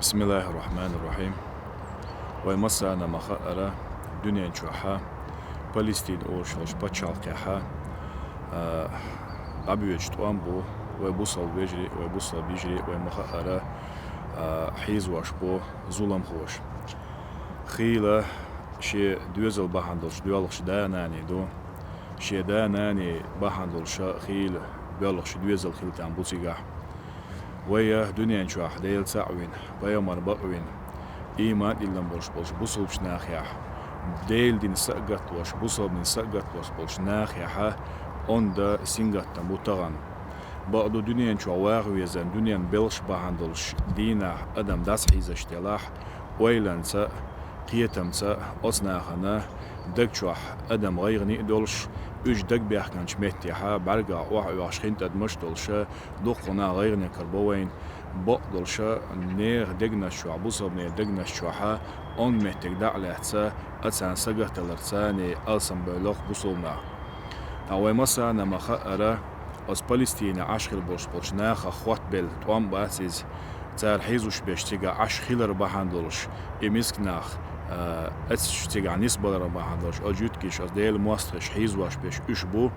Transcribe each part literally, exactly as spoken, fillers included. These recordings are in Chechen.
Бисмиллахир-рахманир-рахим. Вай массарна ма хаъара, дуьнен чохьа Палестина олуш йолчу пачхьалкхехьа, а, дӀабоьдуш тӀом бу вай бусалба вежарий, вай бусалба йижарий, вай ма хаъара, а, хьийзош бу зуламхоша. Хийла шен доьзал бахьана долуш доьлхуш да-нана ду. Шен да-нана бахьана долуша хийла боьлхуш доьзал хила там бу цигахь. Вай дуьнен чохь Дела цхьаъ вина, пайхамар бакъ вина, ийман тӀиллина болуш болчу бусалбачу нахехь, Делан дин са а гатдеш, бусалба дин са а гатдеш болчу нахехьа онда сингаттам бу тахана. Бакъду, дуьнен чохь ваха везан, дуьненан белхаш бахьана долуш дийнахь адам дӀасахьийзаш делахь, ойланца а, кхетамца а оцу нахана даг чохь адам гӀайгӀане а долуш, уьш дагбаьхкинчу меттехьа бӀаьргахь охьаоьхуш хин тӀадамаш а долуша, дуккха нах гӀайгӀане карабо вайна, бакъдолуша нехан дегнаш чохь, бусалбанийн дегнаш чохьа онда меттиг дӀа а лаьцна, а царна сагатдаларца алсамбевлла бусалба нах. Ткъа вай массарна ма хаъара, оцу Палестинехь Ӏаш хила болуш болчу нахах хоттабелла тӀом бац иза, цара хьийзош беш цигахь Ӏаш хилар бахьана долуш, и миска нах, а, эцаш цигахь нисбалар бахьана долуш, оцу жуьгташа, оцу Делан мостагӀаша хьийзош беш уьш бу.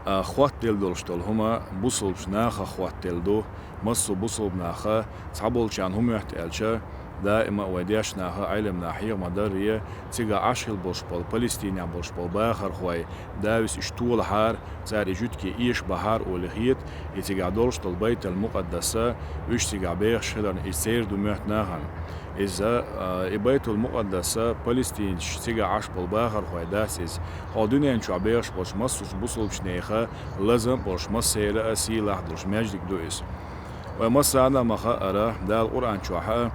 А, хоттаделла долуш долу хӀума бусалбачу нахах хоттаделла ду, массо а бусалба наха цхьаболчарна хӀун моьтту аьлча, даима а вай дешнаха, Ӏелам наха хьеха ма-дарра, цигахь Ӏаш хила болуш болу, Палестинехь болуш болу бахархой, дӀависа уьш толахьара, цара и жуьгтий эшабахьара олий хета, и цигахь долуш долу Байтал-Мукъаддаса, уьш цигахь бехаш хиларна, иза церан ду моьтту нахана. Иза, а, и Байтул-Мукъаддаса палестинцаша цигахь Ӏаш болу бахархой дац иза. Хьо дуьнен чохь бехаш болчу массо а бусалбачу нехан лазам а болуш, массеран а сийлахь долуш маьждиг ду иза. Вай массарна а ма хаъара, Дала Къуръан чохьа,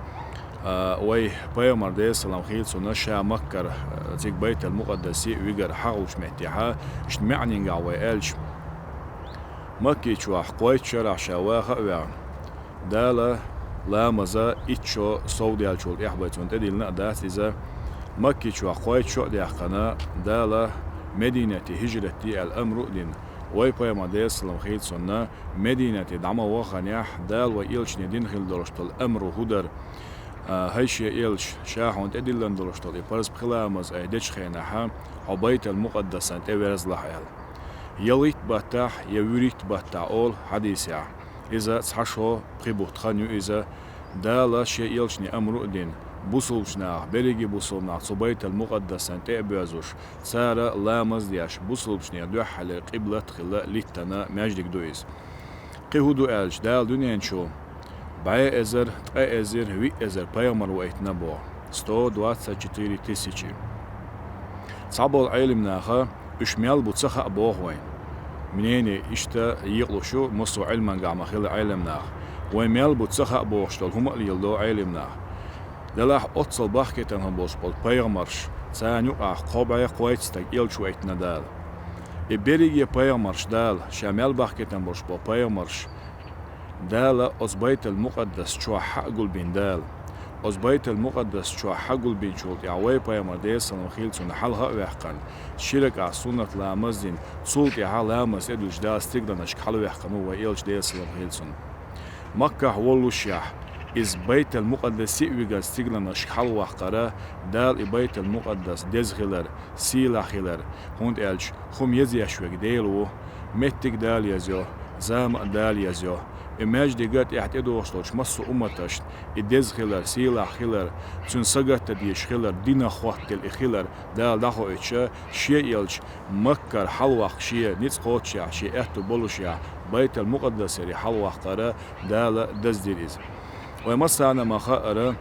а, вай пайхамар, Делан салам хила цунна, ша Маккара, а, цига Байтал-Мукъаддасе а вигар хьахулчу меттехьа, иштта маьӀнингахь вай аьлча, Макки чохь кхойтта шарахь ша ваха а ваьхна, Дала ламаза итт шо сов даьллачул тӀаьхьа бен цунна тӀедиллина а дац иза. Макки чохь кхойтта шо а даьккхина, Дала Мединате хӀижрат де аьлла амру а дина. Вай пайхамар, Делан салам хила цунна, Мединате дӀа ма вахханехь, Дала вай элчане дина хила долуш долу амру хӀун дара? А, хӀай шен элча, ша хьуна тӀедиллина долуш долу и парз пхи ламаз айхьа дечу хенахьа, хьо Байтал-Мукъаддасана тӀеверзалахь аьлла. Я ялхитта баттахь, я вуьрхӀитта баттахь олу хьадисехь. Иза цхьа шо пхи бутт хан ю иза. Дала шен элчане амру а дина, бусалбачу наха, берриге бусалба нах цу Байтал-Мукъаддасана тӀе а боьзуш, цара ламаз а деш, бусалбачу нехан дуьххьалера къиблат а хилла литтана маьждиг ду иза. Кхин хӀун ду аьлча, Дала дуьнен чу бӀе эзар, ткъа эзар, виъ эзар пайхамар ваийтина боху. Сто двадцать четыре тысячи. Цхьаболу Ӏелам наха уьш мел бу ца хаьа боху вайна. Мнение иштта екъалуш ю, массо а Ӏилмангахь ма хила Ӏелам наха. Вайн мел бу ца хаьа бохуш долу хӀума а леладо Ӏелам наха. Делахь оццул бахкийтина болуш болу пайхамарш, царна юкъахь кхо бӀе кхойтта стаг элча ваийтина Дала. И берриге пайхамарш Дала, ша мел бахкийтина болуш болу пайхамарш, Дала оцу Байтал-Мукъаддас чохь хьа а гулбина Дала. Оцу Байтал-Мукъаддас чохь хьа гулбинчул тӀаьхьа вай пайхамар, Делан салам хила цунна, хьалха а ваьккхина, ши ракаӀат суннат ламаз а дина, цул тӀаьхьа ламаз тӀедуьллуш Дала стигланашка хьалаваьккхина ву вай элча, Делан салам хила цунна. Маккахь воллушехь, иза Байтал-Мукъаддасе а вигна стигланашка хьалаваккхара, Дала и Байтал-Мукъаддас деза хилар, сийлахь хилар, хӀунда аьлча хӀума езъеш верг Дела ву, меттиг а Дала езйо, зама а Дала езйо. И маьждиг а тӀехь тӀедогӀуш долчу массо а умматашна и деза хилар, сийлахь хилар, цуьнан сагатдан дезаш хилар, динах хоттаделла и хилар Дала дӀахоуьйтуша, шен элча Маккара хьалаваккха шен ницкъ кхочушехь, шен аьтту боллушехь, Байтал-Мукъаддасера хьалаваккхара Дала даздира иза. Вай массарна а ма хаъара,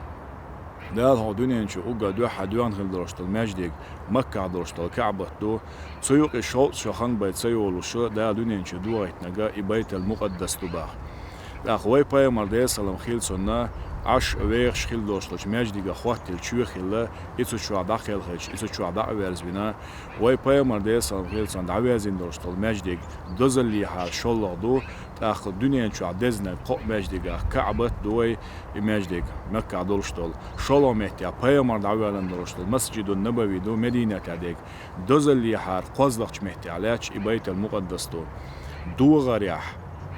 Дала хӀокху дуьнен чу уггар дуьххьара доьгӀна хила долуш долу маьждиг, Маккахь долуш долу КаӀбат ду. Цу юкъе шовзткъа шо хан бен ца йолуш, Дала дуьнен чу дохийтинарг и Байтал-Мукъаддас ду боху. ТӀаккха вай пайхамар, Делан салам хила цунна, Ӏаш вехаш хила долуш долчу маьждигах хоттаелла чоь хилла, и цу чохь дӀакхелхича, и цу чохь дӀа а верзавина, вай пайхамар, Делан салам хила цунна, дӀаверзийна долуш долу маьждиг дозаллехьара шолгӀа ду, тӀаккха дуьнен чохь дезнарг кхо а маьждигах КаӀбат ду вай, и маьждиг Маккахь долуш долу. ШолгӀа меттехь пайхамар дӀавоьллина долуш долу Масжидун Набави ду, Мединатехь дерг. Дозаллехьара кхозлагӀчу меттехь лаьтташ и Байтал-Мукъаддас ду. ДогӀарехь,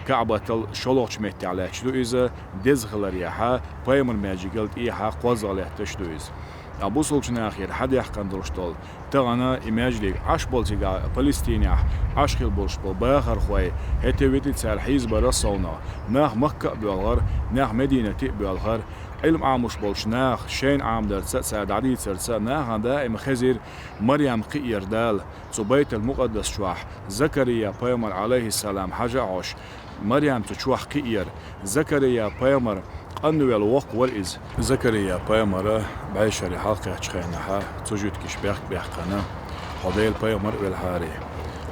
КаӀбатал шолгӀачу меттехь лаьтташ ду иза, деза хиларехьа, пайхамар маьждигал тӀехьа кхозлагӀа лаьтташ ду иза. Ткъа бусулбачу нахера хьадаьккхина долуш долу, тахана и маьждиг Ӏаш болу цигахь Палестинехь Ӏаш хила болуш болу бахархой, хӀетте вити цара хьийзабар а совнах, нах Макка а боьлхар, нах Мединате а боьлхар, Ӏилма Ӏамош болчу наха шайна Ӏамадарца а, цара дӀадийцарца а нахана даима хезира Марьям кхиар Дала, цу Байтал-Мукъаддас чохь Закария пайхамар, Ӏалайхиссалам, хьажа а хьош, Марьям цу чохь кхиар. Закария пайхамар къанвелла воккха вара иза. Закария пайхамара бӀешаре хьалакхеттачу хенахьа, цу жуьгтиша бехк баьккхина: «Хьо Делан пайхамар а велхьарий,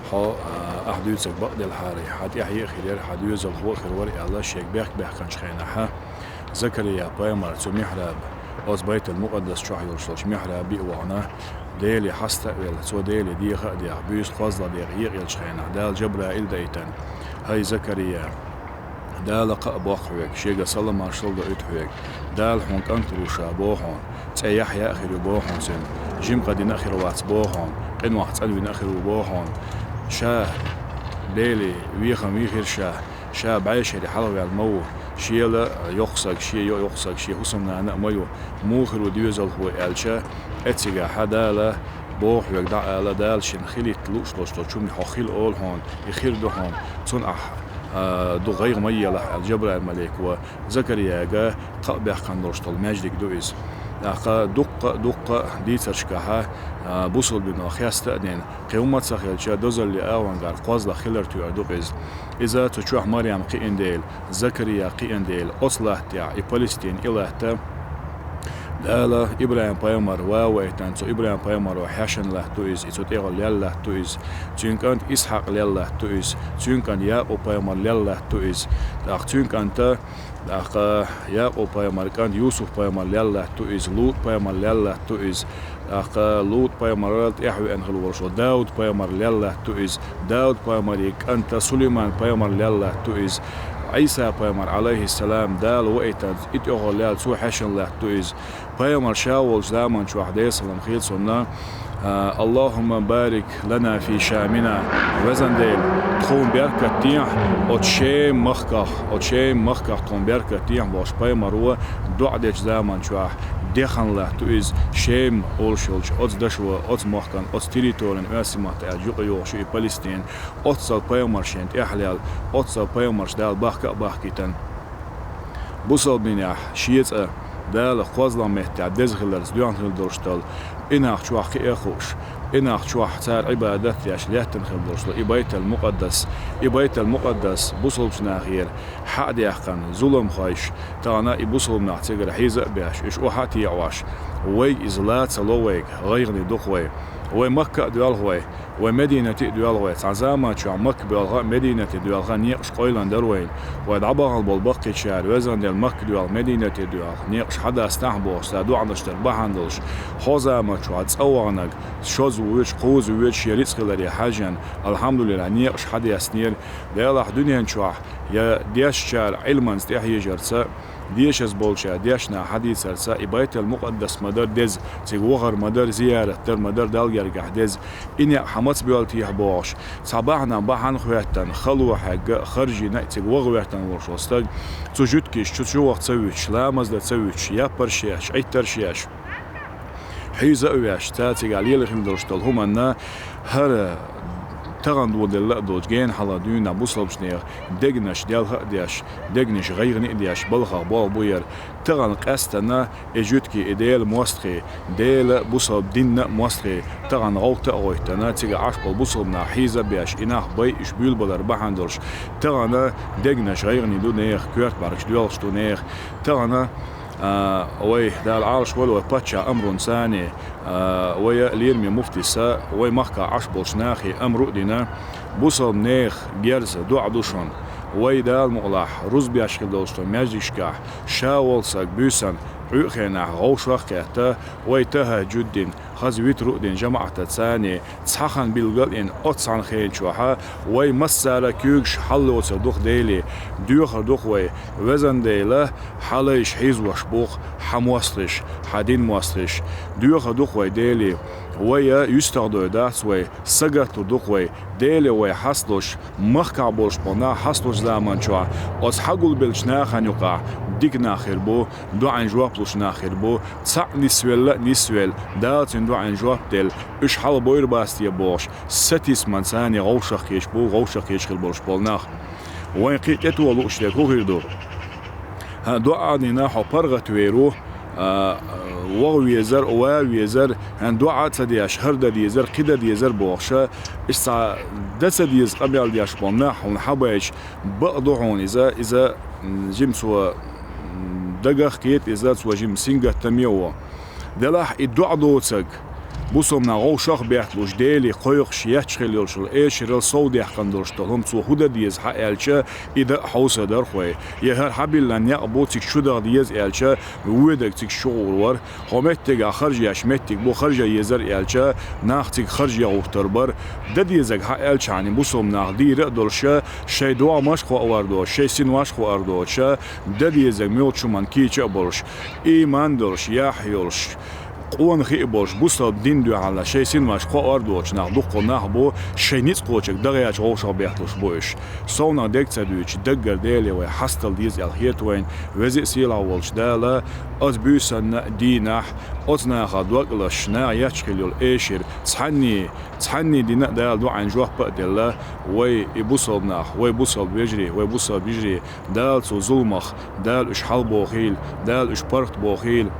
хьо, а, ахь дуьйцург бакъ делхьарий, хьан тӀаьхье а хир яра, хьан доьзалхо а хир вара», — аьлла, шега бехк баьккхинчу хенахьа, Закария пайхамар цу михьраб, оцу Байтал-Мукъаддас чохь йолуш долчу михьрабе а вахана, Деле хьаста а велла, цо Деле деха а деха, буьйса кхозлагӀа декъа екъаеллачу хенахь, Дала Жабраил даийтина: «ХӀай, Закария, Дала кхаъ боккху хьоьга, Шега салам-маршалла доуьйту хьоьга. Дала хьуна кӀант лур ву Ша боху хьуна, цӀе Яхьъя а хир ю боху хьуна цуьнан, жима къа дина а хир вац боху хьуна, къинойх цӀанвина а хир ву боху хьуна. Ша Деле вехам вийхира Ша, Ша бӀешаре хьалхаваьлла ма ву, шела йоккха саг, шен йо-, йоккха саг, шен хӀусамнана а ма ю, муха хир ву доьзалхо?» — аьлча, эццигахьа Дала боху хьоьга дӀа ала, Дала Шена хилийта лууш долуш долчу хӀуманна хьо хила олу хьуна, и хир ду хьуна, цунна ахь, а, ду гӀайгӀа ма елахь, аьлла, Жабраил малико Закарияга кхаъ баьккхина долуш долу маьждиг ду иза. ТӀаккха дуккха а, дуккха а дийцаршкахьа, а, бусулбано хеста а дина, кхин хӀумма а ца хилча, дозалле агӀонгара кхозлагӀа хилар тоьар ду-кх иза. Иза цу чохь Марьям кхиъна дела, Закария кхиъна дела, оцу латтехь и Палестина и латта Дала ИбрахӀим-пайхамар ван вайтина, цу ИбрахӀим-пайхамаро хьешна латта ду иза, и цу тӀехула лелла латта ду иза. Цуьнан кӀант Исхьакъ лелла латта ду иза. Цуьнан кӀант Якъуб-пайхамар лелла латта ду иза. ТӀаккха цуьнан кӀанта, тӀаккха Якъуб-пайхамар кӀант Юсуп-пайхамар лелла латта ду иза, ЛутӀ-пайхамар лелла латта ду иза. ТӀаккха ЛутӀ-пайхамарал тӀаьхьа веана хила волуш волу Дауд-пайхамар лелла латта ду иза. Дауд-пайхамаран кӀанта Сулайман-пайхамар лелла латта ду иза. Ӏийса-пайхамар, Ӏалайхиссалам, Дала вайтина, и тӀехула лелла, цо хьешна латта ду иза. Пайхамар ша волчу заман чохь, Делан салам хила цунна, а, «Аллахумма барик лана фи шамина». Везан Дела, тхуна беркат дехьа оцу Шем-махках, оцу Шем-махках тхуна беркат дехьа бохуш, пайхамаро доӀа дечу заман чохь дехна латта ду иза Шем олуш йолчу оцу дашо, оцу махкана, оцу территорина, оьрсийн маттахь аьлча, юкъайогӀуш ю и Палестина, оццул пайхамарш шена тӀехь лелла, оццул пайхамарш Дала бахка а бахкийтина. Бусалба динехь шен цӀа, Дала кхозлагӀа меттехь деза хиларца доьхна хила долуш долу, и нах чохь кхиа а хууш, и нах чохь цара Ӏибадат деш лаьттина хила долуш долу и Байтал-Мукъаддас, и Байтал-Мукъаддас бусалбачу нахера хьа а даьккхина, зуламхойша тахана и бусалба нах цигара хьийза а беш, уьш охьа а теӀош, вайга иза ла ца ло вайга, гӀайгӀане ду-кх вай. Вай Макка а доьлху вай, вай Мединате а доьлху вай. Цхьана заман чохь Макка боьлху а, Мединате доьлху а некъаш къойлан дара вайна. Вай дӀабахана болу баккхийчара, везан Дела, Макка доьлху, Мединате доьлху, некъаш хьадастахьа бохуш, цара доӀанаш дар бахьана долуш. Хьо заман чохь цӀа ваханарг, шозза воьдуш, кхузза воьдуш, шен рицкъ хиларе хьаьжжина, алхьамдулиллахӀ, некъаш хьадестинера. Делахь дуьнен чохь я дешчара Ӏилманца тӀехьежарца, дешаза болчара дешна хьадийцарца, и Байтал-Мукъаддас ма дара деза, цига вахар ма дара, зиярат дар ма дара Далла гергахь деза. И некъ хьан маца боьлла техьа бохуш, цхьа бахьана бахьана хӀоьттина, хало хьегна а, харжийна а цига ваха хӀоьттина волуш волу стаг, цу жуьгтиша чу чуваха ца вуьтуш, ламаз дан ца вуьтуш, яппарш еш, Ӏиттарш еш, хьийза а веш, цара цигахь лела хила долуш долу хӀуманна, хӀара тахана доладелла а долчу гена хьалха дуьйна бусалбачу нехан дегнаш делха а деш, дегнаш гӀайгӀане а деш, балхах болх бу яра. Тахана къаьстина и жуьгтий, и Делан мостагӀий, Делан, бусалба динан а мостагӀий, тахана гӀовта а гӀоьттина, цигахь Ӏаш болу бусалба нах хьийза а беш, и нах байъа, уьш буьйлабалар бахьана долуш, тахана дегнаш гӀайгӀане ду нехан, коьрта бӀаьргаш доьлхуш ду нехан. Тахана, а, вай, Дала Ӏалашвойла вай, паччахьан амрунца, а, вайн лераме муфтийс вай махкахь Ӏаш болчу нахе амру а дина, бусалба нехан герза доӀа ду шуна. Вай, Дала мукъалахь, рузбеш хила долуш долу маьждигашкахь ша волу саг буьйсанна Ӏуьйхенахь гӀовшах а кхетта, вай тахӀажжуд дина, хаза витру а дина жамаӀатаца цхьана цхьа хан билгал а йина, оццу цхьана хенчохьа вай массара а куьйгаш хьаллоцур ду-кх Деле, доьхур ду-кх вай, везан Дела, хьан лайш хьийзош бу-кх хьан мостагӀаш, хьан дин мостагӀаш, доьхур ду-кх вай Деле, вай юьстахдой дац вай, сагатдур ду-кх вай, Деле вай хьасталуш, махкахь болуш болу нах хьасталучу заманчохь, оцу хьагулбеллачу нахана юкъахь дика нах хир бу, доӀанна жоп луш нах хир бу, цхьаъ нисвелла а нисвелла, Дала цуьнан доӀанна жоп делла, уьш хьалабойр бац те бохуш, сатийсаман царний гӀовшах кхеташ бу, гӀовшах кхеташ хир болуш болу нах. Вайн кхин а тӀетоха лууш дерг хӀун хир ду? ХӀан, доӀа а дина хьо паргӀатвер ву, а, вогӀа везар, ван везар, хӀан, доӀа а ца деш, хӀара дан дезар, кхин дан дезар бохуша, иштта цхьа дан ца деза къамел деш болу нах хьуна хьабайча, бакъ ду хьуна иза, иза, м, жима цо, м, дагах кхета иза, цо жима сингаттаме а во. Делахь и доӀа доцург, бусалба нах гӀовшах а бетталуш, Деле кхойкхуш етташ хилла йолчул эшарал сов даьккхина долуш долу хӀума цо хӀун дан деза хьа аьлча, и дан а хьовса дара хьо. Я хӀара хьабиллина некъ бу, цига чу даха деза аьлча, воьдург цига чу гӀур вара. Хьо меттигахь харжа еш меттиг бу, харжа езар аьлча, нах цига харжа ян гӀуртур бара. Дан дезарг хьа аьлчахьана бусалба нах дийра а долуша, шайн догӀмаш а кхоавар доцуша, шайн синош а кхоавар доцуша, дан дезарг муьлххачу хӀуманна кийча а болуш, ийман долуш, яхь йолуш, къонахий а болуш, бусалба динна дуьхьал шайн синош кхоавар доцуш нах дуккха нах бу, шайн ницкъ кхочург дан гӀерташ гӀовшах бетталуш бу уьш. Совнах дерг ца дуьйцуш, даггара Деле вай хьастал деза аьлла хета вайна, веза а сийлахь волчу Дала, оцу буьйсанна а дийнахь, оцу наха дог а лазаш, наха етташ хилла йолу эшар цхьанний, цхьанний дина а Дала доӀанна жоп а делла, вай и бусалба нах, вай бусалба вежарий, вай бусалба йижарий, Дала цу зуламах, Дала уьш хьалабохийла, Дала уьш паргӀатбохийла.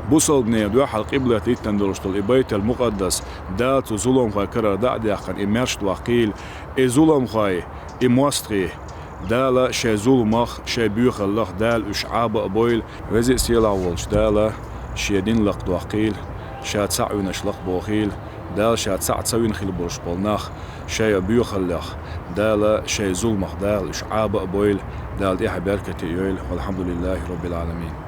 Бусалбанийн дуьхьал къиблат диттина долуш долу и Байтал-Мукъаддас, Дала цу зуламхойн карара дӀа а даьккхина, и маьрша доккхийла. И зуламхой, и мостагӀий, Дала шайн зуламах, шайн боьхаллах Дала уьш Ӏаба а бойла. Веза а сийлахь волчу Дала шен дин лакхадоккхийла, ша цхьаъ винарш лакхабохийла, Дала ша цхьаъ ца вина хилла болуш болу нах шайн боьхаллех, Дала шайн зуламах Дала уьш Ӏаба а бойла, Дала тӀаьхье беркате а йойла. Валхьамдулиллахи Роббил Ӏаламин.